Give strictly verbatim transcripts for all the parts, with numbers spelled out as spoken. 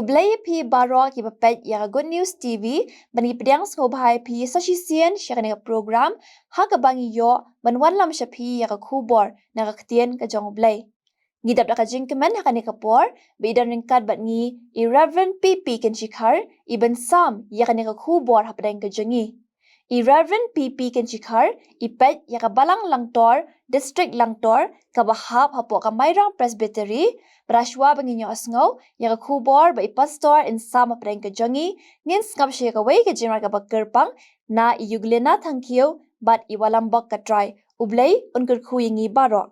Khublei ïa phi baroh kiba peit ïa ka Good News T V, ban ngi pdiang sngewbha ïa phi sa shisien sha kane ka program, ha kaba ngi ïoh ban wanlam sha phi ïa ka khubor na ka ktien ka jong U Blei. Ngi dap da ka jingkmen ha kane ka por, ba i don ryngkat bad ngi i Reverend P P Kynchikhar, i ban sam ïa kane ka khubor hapdeng ka jong ngi. I Reverend P P Kynchikhar, i peit ïa ka Balang Langtor, District Langtor, kaba hap hapoh ka Mairang Presbytery. Bad shuwa ba ngin ïohsngew ïa ka khubor ba i Pastor in sam hapdeng ka jong ngi, ngin sngap sha kawei ka jingrwai kaba kyrpang na i Yuglena Thangkhiew bad i Walambok Katrai. U Blei un kyrkhu ïa ngi baroh.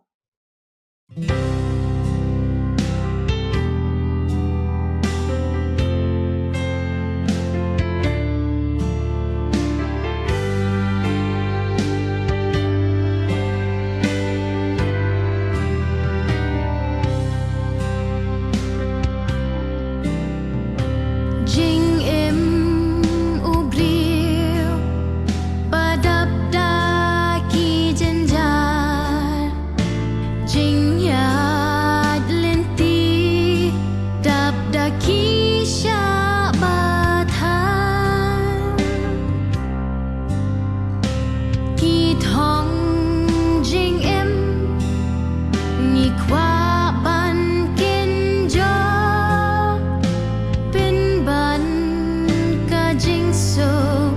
Jingim u briew ba dap da ki jynjar, jingïaid lynti dap da ki shah ba than. Ki thong jingim ngi kwah ban kynjoh, pynban ka jingsuk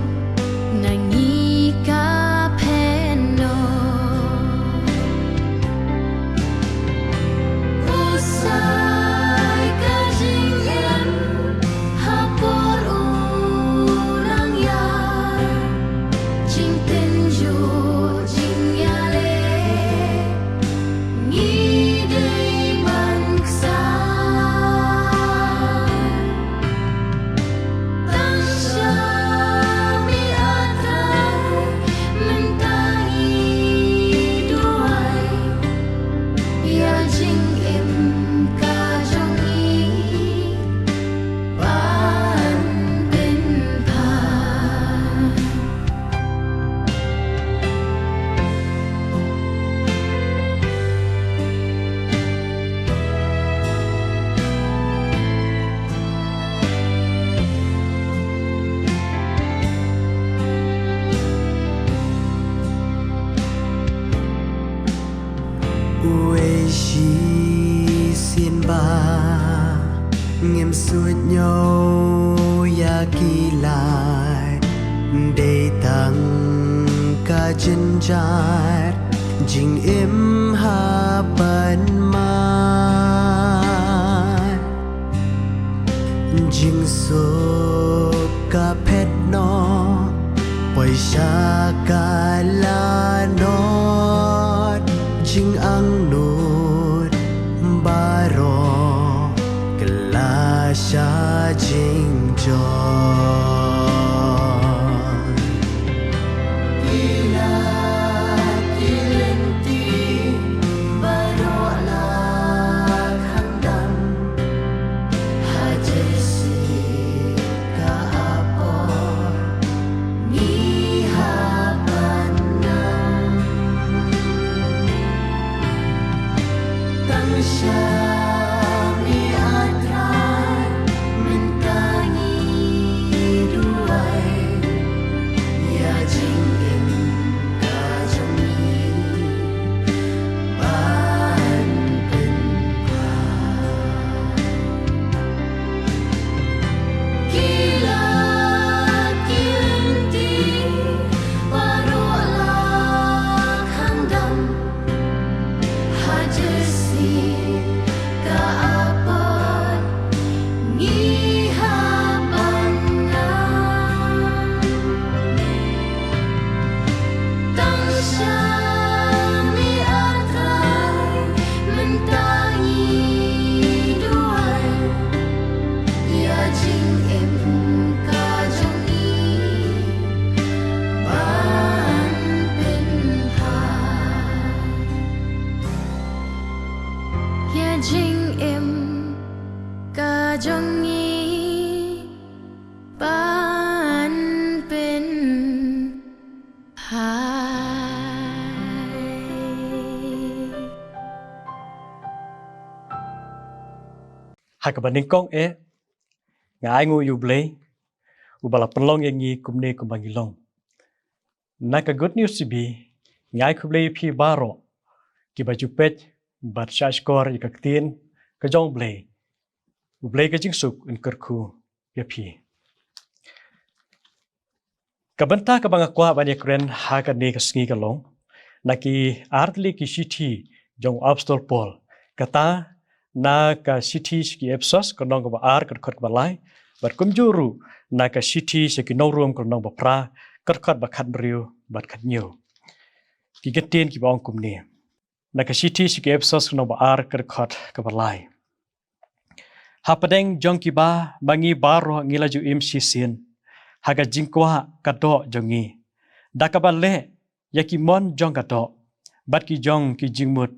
na ngi ka pynnoh. U sai ka jingim ha por u nang ïa, jingtynjuh jingïaleh ngi dei ban ksa. Tang sha mi A Trai mynta ngi duwai, ïa jingim ka jong ngi ban pynpha. Uei shisien ba ngim suidñiew ïa ki lad, dei tang ka jynjar jingim hap ban mad. Jingsuk ka phet noh, poi sha ka lanot, jingangnud baroh kylla sha jingjot. Ki lad ki lynti baroh la khang dam, ha Jisu ka apot ngi hap ban ngam. Tang sha mi A Trai mynta ngi duwai, ïa jingim ka jong ngi ban pynpha. Ki lad ki lynti baroh la khang dam, ha Jisu ka apot ngi hap ban ngam. Tang sha mi A Trai mynta ngi duwai, ïa jingim ka jong ngi ban pynpha. Ïa jingim ka jong ngi ban pynpha. Ha kaba nyngkong eh, Nga ai nguh ïa U Blei, uba la pynlong ïa ngi kumne kumba ngi long. Na ka Good News C B, nga ai khublei ïa phi baroh, kiba ju peit bad shahshkor ïa ka ktien ka jong U Blei. U Blei ka jingsuk un kyrkhu ïa phi. Ka bynta kaba nga kwah ban ïakren ha kane ka sngi ka long na ki artylli ki shithi jong u Apostol Paul. Kata na ka shithi sha ki Ephesos ka lynnong kaba ar ka dkhot kaba lai, bad kumjuh ruh na ka shithi sha ki nong Rom ka lynnong ba phra ka dkhot ba khathynriew bad khathynñiew. Ki kyntien kiba ong kumne. Na ka shithi sha ki Ephesos ka lynnong ba ar ka dkhot kaba lai. Hapdeng jong kiba ma ngi baroh ngi la ju im shisien ha ka jingkwah ka doh jong ngi, da kaba leh ïa ki mon jong ka doh bad ki jong ki jingmut,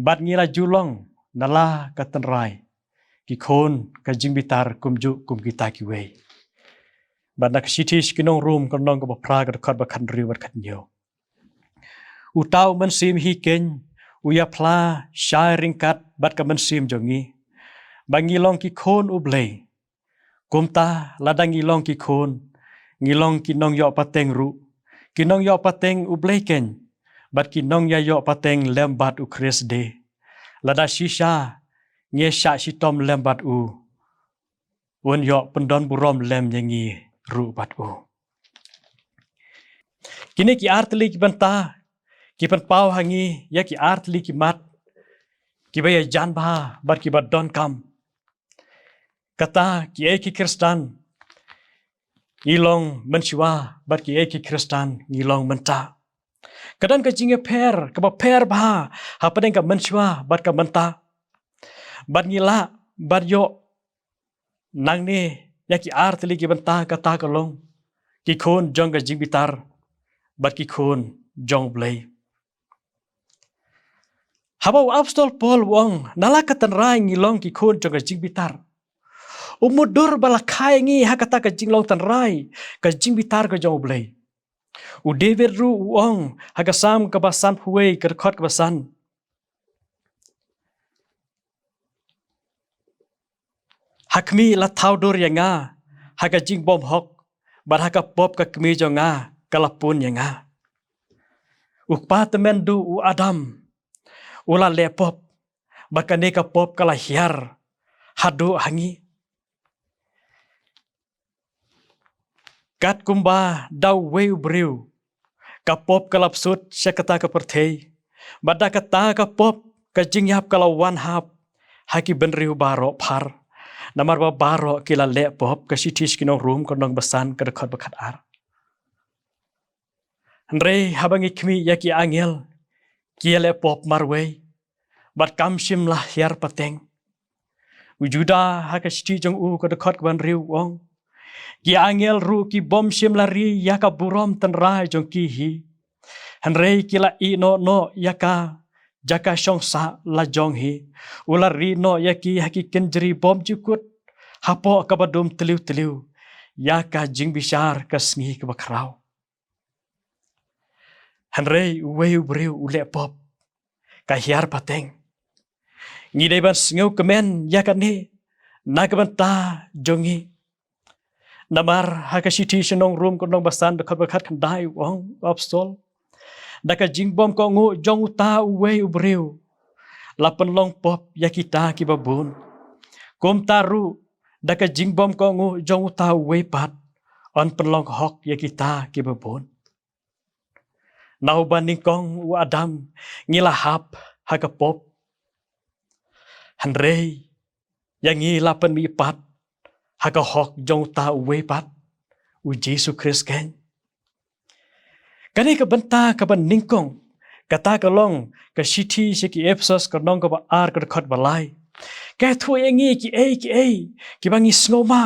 bad ngi la ju long na la ka tynrai ki khun ka jingbitar kumjuh kum kita kiwei. Bad na ka shithi sha ki nong Rom ka lynnong kaba phra ka dkhot ba khathynriew bad khathynñiew. Uta U Mynsiem hi keiñ u ïaphla shai ryngkat bad ka mynsiem jong ngi ba ngi long ki khun U Blei. Kumta lada ngi long ki khun, ngi long ki nongïoh pateng ruh, ki nongïoh pateng U Blei keiñ, bad ki nongïaïoh pateng lem bad U Khrist de. Lada shisha ngi shah shitom lem bad u, un ïoh pyndon burom lem ïa ngi ruh bad u. Kine ki artylli ki bynta ki pynpaw ha ngi ïa ki artylli ki mat kiba ïajan bha bad kiba donkam. Kata kiei ki Khristan ngi long mynshuwa bad kiei ki Khristan ngi long mynta. Ka don ka jingïapher kaba pher bha hapdeng ka mynshuwa bad ka mynta. Bad ngi lah ban ïoh nangne ïa ki artylli ki bynta, kata ka long ki khun jong ka jingbitar bad ki khun jong U Blei. Haba u Apostol Paul u ong na la ka tynrai ngi long ki khun jong ka jingbitar, u mutdur ba la kha ïa ngi ha kata ka jinglong tynrai ka jingbitar ka jong U Blei. U David ruh u ong ha ka Salm kaba sanphew wei ka dkhot kaba san. Ha khmih la thaw dur ïa nga ha ka jingbymhok, bad ha ka pop ka kmie jong nga ka la pun ïa nga. U kpa tymmen duh u Adam u la leh pop, bad kane ka pop ka la hiar haduh ha ngi. Katkumba da uwei u briew ka pop ka la bsut sha kata ka pyrthei, bad da kata ka pop ka jingïap ka la wan hap ha ki bynriew baroh phar, namar ba baroh ki la leh pop. Ka shithi sha ki nong Rom ka lynnong ba san ka dkhot ba khatar. Hynrei haba ngi khmih ïa ki angel, ki ïaleh pop marwei, bad kam shym la hiar pateng. U Juda ha ka shithi jong u ka dkhot kaba hynriew u ong, ki angel ruh ki bym shym la ri ïa ka burom tynrai jong ki hi, hynrei ki la ïeh noh noh ïa ka jaka shong sah la jong hi. U la ri noh ïa ki ha ki kynjri bymjukut, hapoh kaba dum tliw tliw ïa ka jingbishar ka sngi kaba khraw. Hynrei uwei u briew u leh pop, ka hiar pateng. Ngi dei ban sngewkmen ïa kane na ka bynta jong ngi. Namar ha ka shithi sha ki nong Rom ka lynnong ba san dkhot ba khatkhyndai u ong u Apostol, da ka jingbymkohnguh jong uta uwei u briew la pynlong pop ïa kita kiba bun. Kumta ruh da ka jingbymkohnguh jong uta uwei pat yn pynlong hok ïa kita kiba bun. Na uba nyngkong u Adam ngi la hap ha ka pop, hynrei ïa ngi la pynmih pat ha ka hok jong uta uwei pat, u Jisu Khrist keiñ. Kane ka bynta kaba nyngkong, kata ka long ka shithi sha ki Ephesos ka lynnong kaba ar ka dkhot ba lai, ka ïathuh ïa ngi kiei kiei kiba ngi sngewma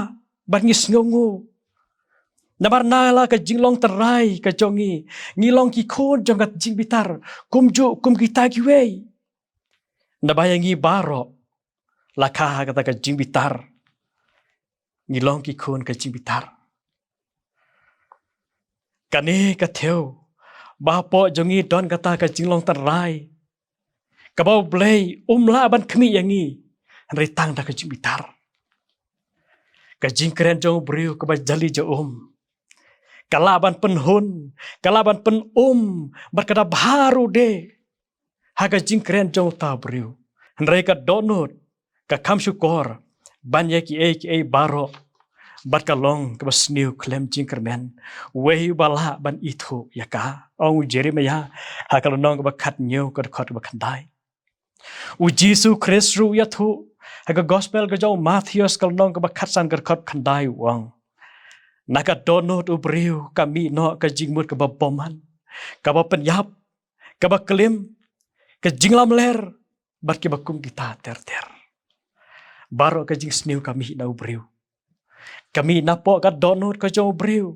bad ngi sngewnguh. Namar na la ka jinglong tynrai ka jong ngi, ngi long ki khun jong ka jingbitar kumjuh kum kita kiwei. Naba ïa ngi baroh la kha ha kata ka jingbitar, ngi long ki khun ka jingbitar. Kane ka thew ba hapoh jong ngi don kata ka jinglong tynrai kaba U Blei um lah ban khmih ïa ngi, hynrei tang da ka jingbitar. Ka jingkren jong u briew kaba jali ja um, ka lah ban pynhun, ka lah ban pynum bad ka da bha ruh de ha ka jingkren jong uta u briew. Hynrei ka dohnud, ka kham shukor ban ïa kiei kiei baroh, bad ka long kaba sniew khlem jingkyrmen. Uwei uba lah ban ithuh ïa ka, ong u Jeremiah ha ka lynnong kaba khathynñiew, ka dkhot kaba khyndai. U Jisu Khrist ruh u ïathuh ha ka Gospel ka jong u Mathaios, ka lynnong kaba khatsan, ka dkhot khyndai, u ong: Na ka dohnud u briew ka mih noh ka jingmut kaba bymman, kaba pynïap, kaba klim, ka jinglamler bad kiba kum kita ter ter. Baroh ka jingsniew ka mih na u briew. Ka mih napoh ka dohnud ka jong u briew,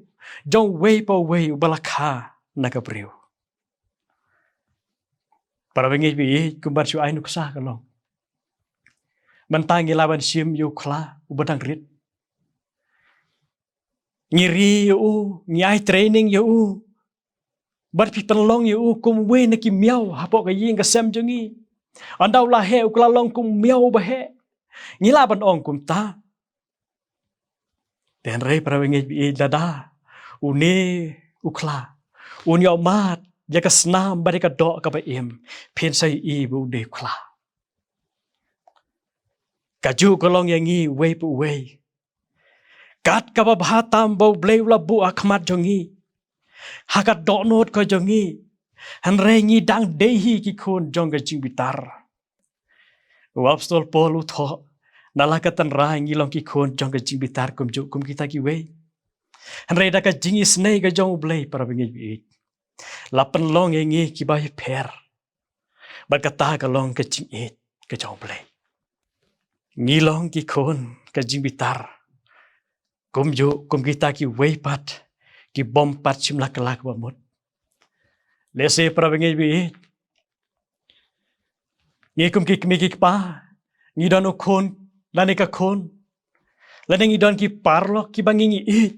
jong uwei pa uwei uba la kha na ka briew. Para bangeit ba ïeit, kumba shu ai nuksa ka long, mynta ngi lah ban shim ïa u khla uba dang rit. Ngi ri ïa u, ngi ai training ïa u, bad phi pynlong ïa u kum uwei na ki miaw hapoh ka ïing ka sem jong ngi. Ynda u la heh, u ka la long kum u miaw uba heh. Ngi lah ban ong kumta. Te hynrei para bangeit ba ïeit, lada une u khla un ïoh mad ïa ka snam bad ïa ka doh kaba im, phin sa ïohi ba u dei u khla. Kajuh ka long ïa ngi uwei pa uwei. Kat kaba bha tam ba U Blei u la buh ha khmat jong ngi, ha ka dohnud ka jong ngi, hynrei ngi dang dei hi ki khun jong ka jingbitar. U Apostol Paul u thoh, na la ka tynrai ngi long ki khun jong ka jingbitar kumjuh kum kita kiwei. Hynrei da ka jingisynei ka jong U Blei, para bangeit ba ïeit, la pynlong ïa ngi kiba pher. Bad kata ka long ka jingïeit ka jong U Blei. Ngi long ki khun ka jingbitar, kumjuh kum kita kiwei pat, ki bym pat shim la kylla kaba mut. Lehse para bangeit ba ïeit, ngi kum ki kmie ki kpa, ngi don u khun lane ka khun, lane ngi don ki paralok kiba ngi ïeit,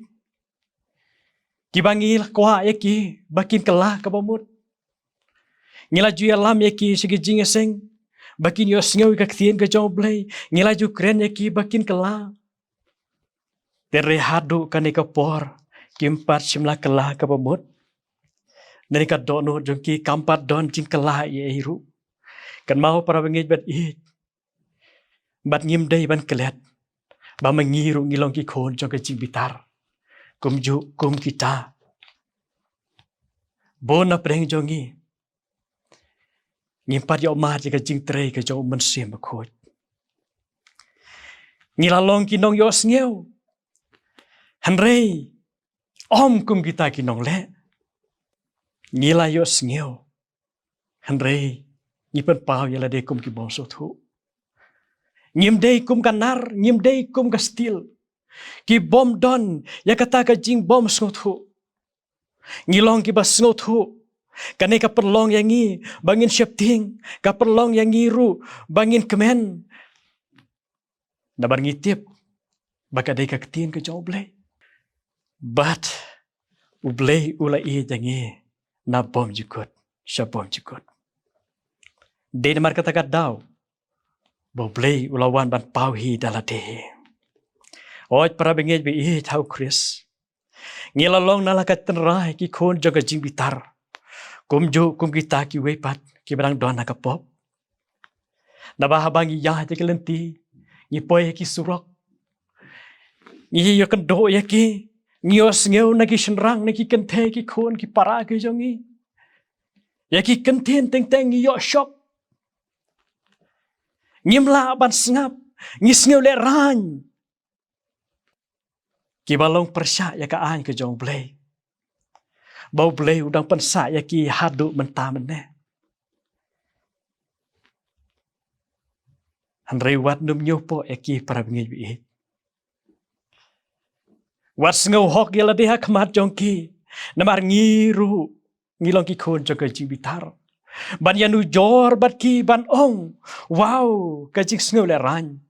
kiba ngi la kwah ïa ki ba kin kylla kaba mut. Ngi la ju ïalam ïa ki sha ki jingïaseng ba kin ïohsngew ïa ka ktien ka jong U Blei. Ngi la ju kren ïa ki ba kin kylla. Te hynrei haduh kane ka por kim pat shim la kylla kaba mut. Lane ka dohnud jong ki kam pat don jingkylla ei ei ruh. Kynmaw para bangeit ba ïeit, bad ngim dei ban klet ba ma ngi ruh ngi long ki khun jong ka jingbitar, kumjuh kum kita. Bun na pdeng jong ngi ngim pat ïoh mad ïa ka jingtrei ka jong U Mynsiem Bakhuid. Ngi la long ki nongïohsngew, hynrei ym kum kita ki nongleh. Ngi la ïohsngew, hynrei ngi pynpaw ïa lade kum ki bym sngewthuh. Ngim dei kum ka nar, ngim dei kum ka stil, ki bym don ïa kata ka jingbym sngewthuh. Ngi long kiba sngewthuh. Kane ka pynlong ïa ngi ba ngin sheptieng, ka pynlong ïa ngi ruh ba ngin kmen. Namar ngi tip ba ka dei ka ktien ka jong U Blei. Bad U Blei u la ïeit ïa ngi na bymjukut sha bymjukut. Dei namar kata ka daw ba U Blei u la wan ban paw hi da lade hi. Oi para bangeit ba ïeit ha U Khrist, ngi la long na la ka tynrai ki khun jong ka jingbitar, kumjuh kum kita kiwei pat kiba dang don ha ka pop. Naba haba ngi ïaid ha ki lynti, ngi poi ha ki surok, ngi ïakynduh ïa ki, ngi ïohsngew na ki shynrang, na ki kynthei, ki khun, ki para ki jong ngi. Ïa ki kyntien teng teng ngi ïoh shock. Ngim lah ban sngap, ngi sngew lehraiñ. Kiba long pyrshah ïa ka aiñ ka jong U Blei, ba U Blei u dang pynsah ïa ki haduh mynta mynne. Hynrei wat nym ñiewpoh ïa ki para bangeit ba ïeit. Wat sngew hok ïa lade ha khmat jong ki, namar ngi ruh ngi long ki khun jong ka jingbitar. Ban ïanujor bad ki ban ong, wow, ka jingsngew lehraiñ,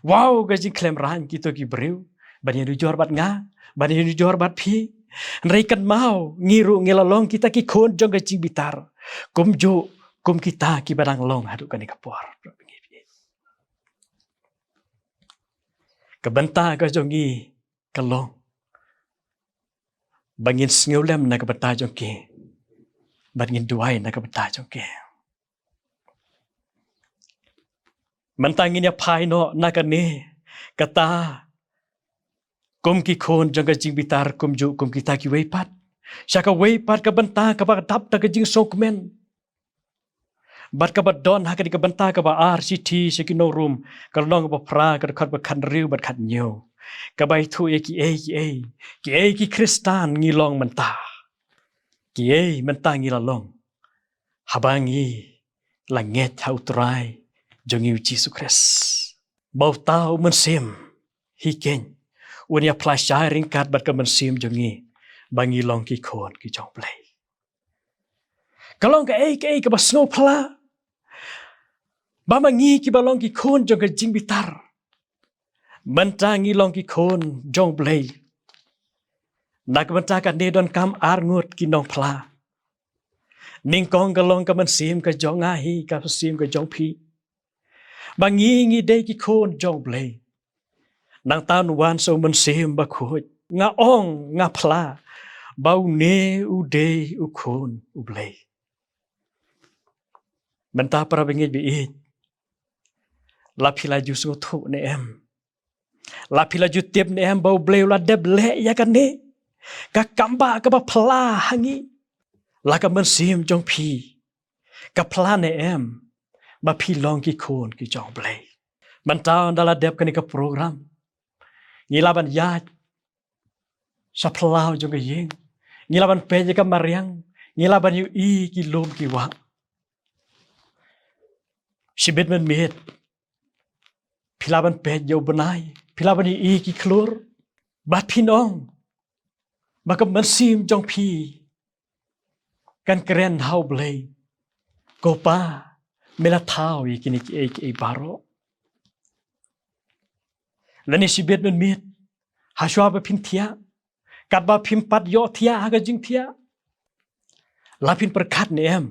wow, ka jingkhlem raiñ kito ki briew. Ban ïanujor bad nga, ban ïanujor bad phi. Hynrei kynmaw, ngi ruh ngi la long kita ki khun jong ka jingbitar, kumjuh kum kita kiba dang long haduh kane ka por. Ka bynta ka jong ngi ka long ba ngin sngewlem na ka bynta jong ki, bad ngin duwai na ka bynta jong ki. Mynta ngin ïa phai noh na kane, kata, kum ki khun jong ka jingbitar, kumjuh kum kita kiwei pat, sha kawei pat ka bynta kaba dap da ka jingsngewkmen. Bad kaba don ha kane ka bynta kaba ar, shithi sha ki nong Rom, ka lynnong ba phra, ka dkhot ba khathynriew bad khathynñiew, kaba ïathuh ïa kiei kiei, kiei ki Khristan ngi long mynta, kiei mynta ngi la long, haba ngi la ngeit ha U Trai jong ngi U Jisu Khrist, ba uta U Mynsiem hi keiñ un ïa phla shai ryngkat bad ka mynsiem jong ngi, ba ngi long ki khun ki jong U Blei. Ka long kaei kaei kaba sngewphylla ba ma ngi kiba long ki khun jong ka jingbitar, mynta ngi long ki khun jong U Blei. Na ka bynta kane donkam arngut ki nongphla. Nyngkong ka long ka mynsiem ka jong nga hi, ka mynsiem ka jong phi, ba ngi ngi dei ki khun jong U Blei. Nangta un wan sa U Mynsiem Bakhuid, nga ong, nga phla ba une u dei u khun U Blei. Mynta para bangeit ba ïeit, la phi la ju sngewthuh ne em? La phi la ju tip ne em ba U Blei u la dep leh ïa kane ka kambah kaba phylla ha ngi? La ka mynsiem jong phi ka phla ne em ba phi long ki khun ki jong U Blei? Mynta ynda la dep kane ka program, ngi lah ban ïaid sha phyllaw jong ka ïing, ngi lah ban peit ïa ka mariang, ngi lah ban ïohi ki lum ki wah. Shibit mynmiet phi lah ban peit ïa u bnai, phi lah ban ïohi ki khlur, bad phin ong ba ka mynsiem jong phi kan kren ha U Blei, Ko Pa, me la thaw ïa kine kiei kiei baroh. Lane shibit mynmiet, hashwa ba phin thiah, katba phim pat ïohthiah ha ka jingthiah, la phin pyrkhat ne em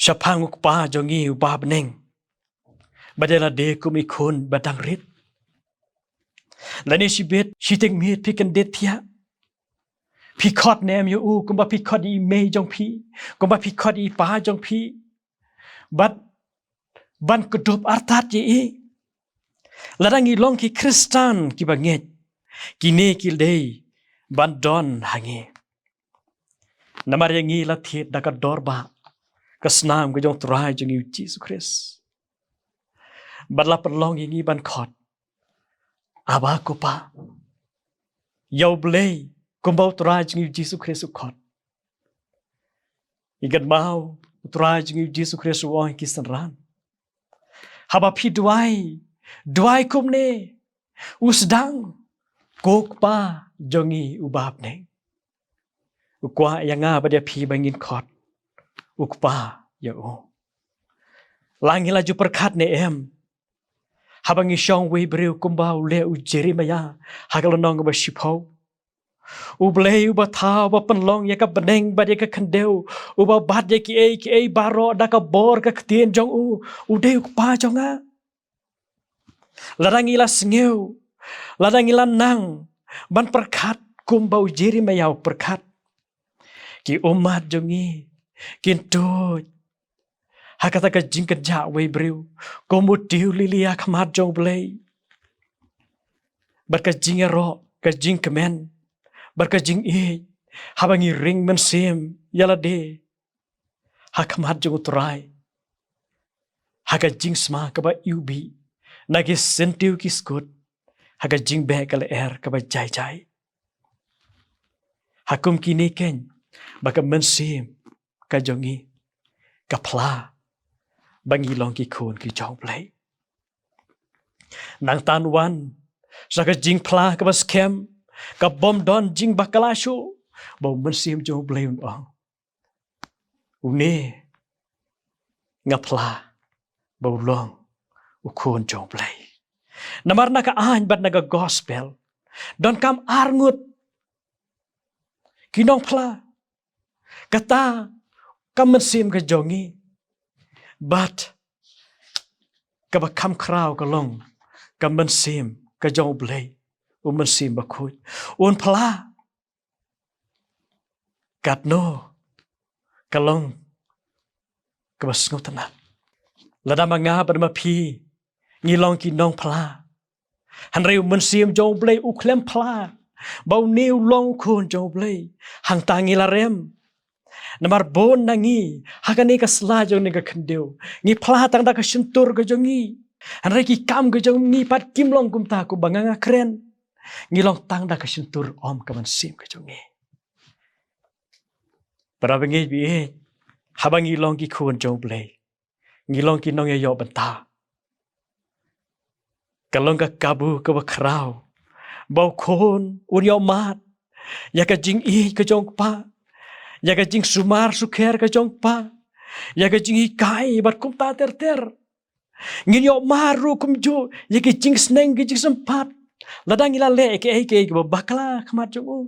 shaphang U Kpa jong ngi uba ha bneng, ba ïa lade kum i khun ba dang rit? Lane shibit, shiteng miet phi kyndit thiah, phi khot ne em ïa u kumba phi khot ïa i mei jong phi, kumba phi khot ïa i pa jong phi, bad ban kdup artat ïa i? Lada ngi long ki Khristan kiba ngeit, kine ki dei ban don ha ngi. Namar ïa ngi la thied da ka dor ba ka snam ka jong U Trai jong ngi U Jisu Khrist, bad la pynlong ïa ngi ban khot, Abba, Ko Pa, ïa U Blei, kumba U Trai jong ngi U Jisu Khrist u khot. Ïa kynmaw, U Trai jong ngi U Jisu Khrist u ong ïa ki synran, haba phi duwai, duwai kumne, u sdang, Ko Kpa jong ngi uba ha bneng. U kwah ïa nga bad ïa phi ba ngin khot U Kpa ïa u. La ngi la ju pyrkhat ne em, haba ngi shong uwei u briew kumba u leh u Jeremiah ha ka lynnong ba shiphew? U Blei uba thaw, uba pynlong ïa ka bneng bad ïa ka khyndew, uba bat ïa kiei kiei baroh da ka bor ka ktien jong u, u dei U Kpa jong nga. Lada ngi la sngew, lada ngi la nang ban pyrkhat kumba u Jeremiah u pyrkhat, ki ummat jong ngi kin tuid ha kata ka jingkynjah uwei u briew, kum u tiew lili ha khmat jong U Blei. Bad ka jingïaroh, ka jingkmen, bad ka jingïeit, haba ngi ring mynsiem ïa lade ha khmat jong U Trai, ha ka jingsma kaba iwbih na ki syntiew ki skud, ha ka jingbeh ka lyer kaba jai jai. Ha kum kine keiñ ba ka mynsiem ka jong ngi ka phla ba ngi long ki khun ki jong U Blei. Nangta un wan sa ka jingphla kaba skhem, ka bym don jingbakla shuh, ba U Mynsiem jong U Blei un ong, une nga phla ba u long u khun jong U Blei. Namar na ka aiñ bad na ka gospel, donkam arngut ki nongphla. Kata ka mynsiem ka jong ngi, bad kaba kham khraw ka long ka mynsiem ka jong U Blei, U Mynsiem Bakhuid. Un phla katno ka long kaba sngewtynnat. Lada ma nga bad ma phi ngi long ki nongphla, hynrei U Mynsiem jong U Blei u khlem phla ba une u long u Khun jong U Blei, hangta ngi la rem. Namar bun na ngi ha kane ka sla jong ne ka khyndew ngi phla tang da ka shyntur ka jong ngi, hynrei ki kam ka jong ngi pat kim long kumta kumba nga nga kren. Ngi long tang da ka shyntur, ym ka mynsiem ka jong ngi. Para bangeit, bangeit, haba ngi long ki khun jong U Blei, ngi long ki nongïaïoh bynta. Ka long ka kabu kaba khraw ba u khun un ïoh mad ïa ka jingïeit ka jong u kpa, ïa ka jingsumar sukher ka jong u kpa, ïa ka jinghikai bad kumta ter ter. Ngin ïoh mad ruh kumjuh ïa ki jingsneng ki jingsympat lada ngi la leh ïa kaei kaei kaba bakla ha khmat jong u.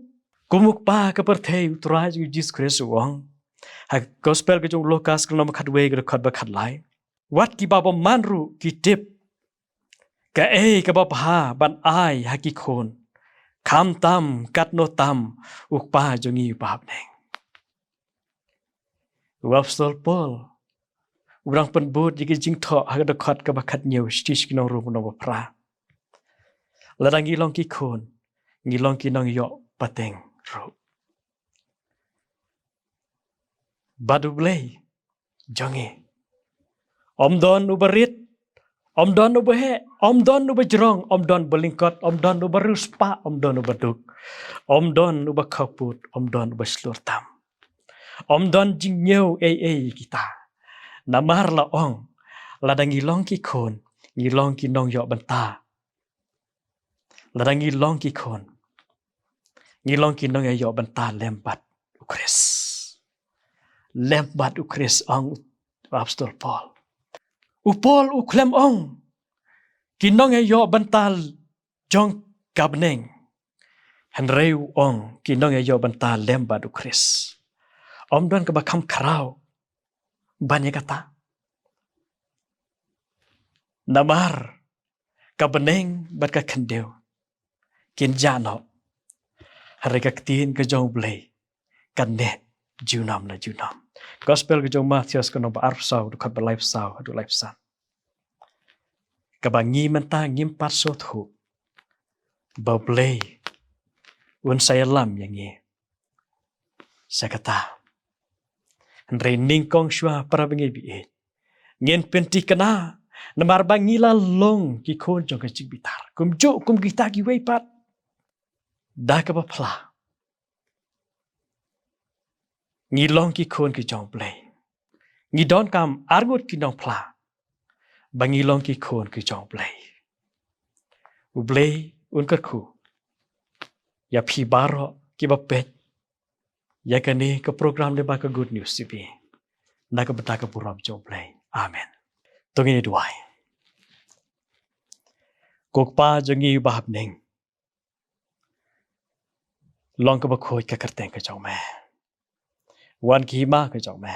Kum u kpa ka pyrthei, U Trai jong ngi Jisu Khrist u ong ha Gospel ka jong u Lukas ka lynnong ba khatwei ka dkhot ba khatlai: Wat kiba bymman ruh ki tip kaei kaba bha ban ai ha ki khun, khamtam katno tam u Kpa jong ngi uba ha bneng. U Apostol Paul u dang pynbud ïa ki jingthoh ha ka dkhot kaba khathynñiew, shithi sha ki nong Rom, lynnong ba phra: Lada ngi long ki khun, ngi long ki nongïoh pateng ruh bad U Blei jong ngi. Ym don uba rit, ym don uba heh, ym don uba jrong, ym don uba lyngkot, ym don uba riewspah, ym don uba duk, ym don uba khawpud, ym don uba shlur tam. Ym don jingñiew ei ei ïa kita. Namar la ong, lada ngi long ki khun, ngi long ki nongïoh bynta. Lada ngi long ki khun, ngi long ki nongïaïoh bynta lem bad U Khrist. Lem bad U Khrist, ong u Apostol Paul. U Paul u khlem ong ki nongïaïoh bynta jong ka bneng, hynrei u ong ki nongïaïoh bynta lem bad U Khrist. Ym don kaba kham khraw ban ïa kata. Namar ka bneng bad ka khyndew kin jah noh, hynrei ka ktien ka jong U Blei kan neh junom la junom. Gospel ka jong u Mathaios ka lynnong ba arphew saw, dkhot ba laiphew saw haduh laiphew san. Kaba ngi mynta ngim pat sngewthuh ba U Blei un sa ïalam ïa ngi sha kata. Hynrei nyngkong shuwa, para bangeit, baieit, ngin pynthikna namar ba ngi la long ki khun jong ka jingbitar kumjuh kum kita kiwei pat. Da kaba phla, ngi long ki khun ki jong U Blei. Ngi donkam arngut ki nongphla ba ngi long ki khun ki jong U Blei. U Blei un kyrkhu ïa phi baroh kiba peit ïa kane ka program lyngba ka Good News T V, na ka bynta ka burom jong U Blei. Amen. To ngin ïa duwai. Ko Kpa jong ngi uba ha bneng, long kaba khuid ka kyrteng ka jong me. Wan ki hima ka jong me.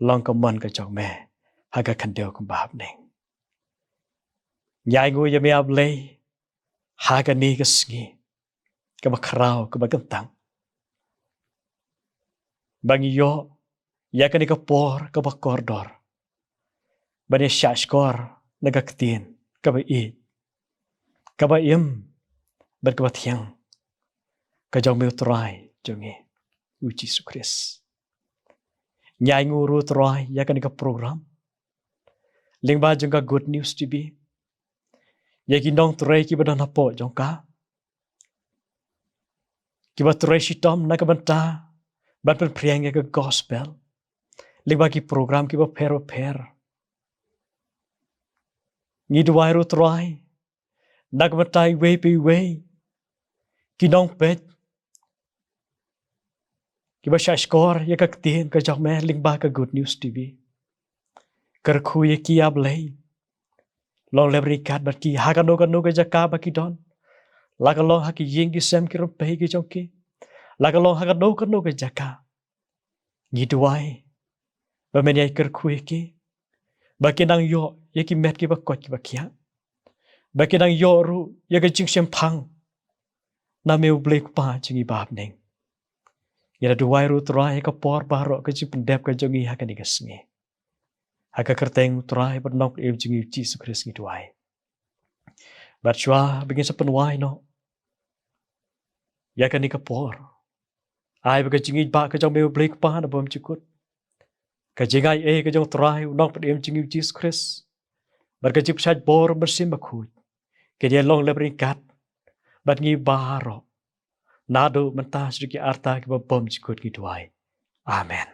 Long ka mon ka jong me ha ka khyndew kumba ha bneng. Ngi ainguh ïa me, A Blei, ha kane ka sngi kaba khraw kaba kyntang, ba ngi ïoh ïa kane ka por kaba kordor ban ïa shahshkor na ka ktien kaba ïeit, kaba im bad kaba thiang ka jong me, U Trai jong ngi U Jisu Khrist. Ngi ainguh ruh, U Trai, ïa kane ka program lyngba jong ka Good News T V, ïa ki nongtrei kiba don hapoh jong ka, kiba trei shitom na ka bynta ban pynphriang ïa ka gospel lyngba ki program kiba pher bapher. Ngi duwai ruh, U Trai, na ka bynta iwei pa iwei ki nongpeit kiba shahshkor ïa ka ktien ka jong me lyngba ka Good News T V. Kyrkhu ïa ki, A Blei. Long lem ryngkat bad ki ha kano kano ka jaka ba ki don, la ka long ha ki ïing ki sem ki rympei ki jong ki, la ka long ha kano kano ka jaka. Ngi duwai ba men ïai kyrkhu ïa ki, ba kin nang ïoh ïa ki met kiba koit kiba khiah, ba kin nang ïoh ruh ïa ka jingshemphang na me u Blei Kpa jong ngi ba ha bneng. Ngi la duwai ruh Trai ha ka por baroh ka jingpyndep ka jong ngi ha kane ka sngi. Ha ka kyrteng u Trai bad u Nongpynim jong ngi u Jisu Khrist ngi duwai. Bad shuwa ba ngin sa pynwai noh ïa kane ka por, ai ba ka jingïeit ba ka jong me u Blei Kpa na bymjukut, ka jingaiei ka jong u Trai u Nongpynim jong ngi u Jisu Khrist bad ka jingpynshlur u Mynsiem Bakhuid kin ïa long lem ryngkat bad ngi baroh, naduh mynta shaduh ki arta kiba bymjukut ngi duwai. Amen.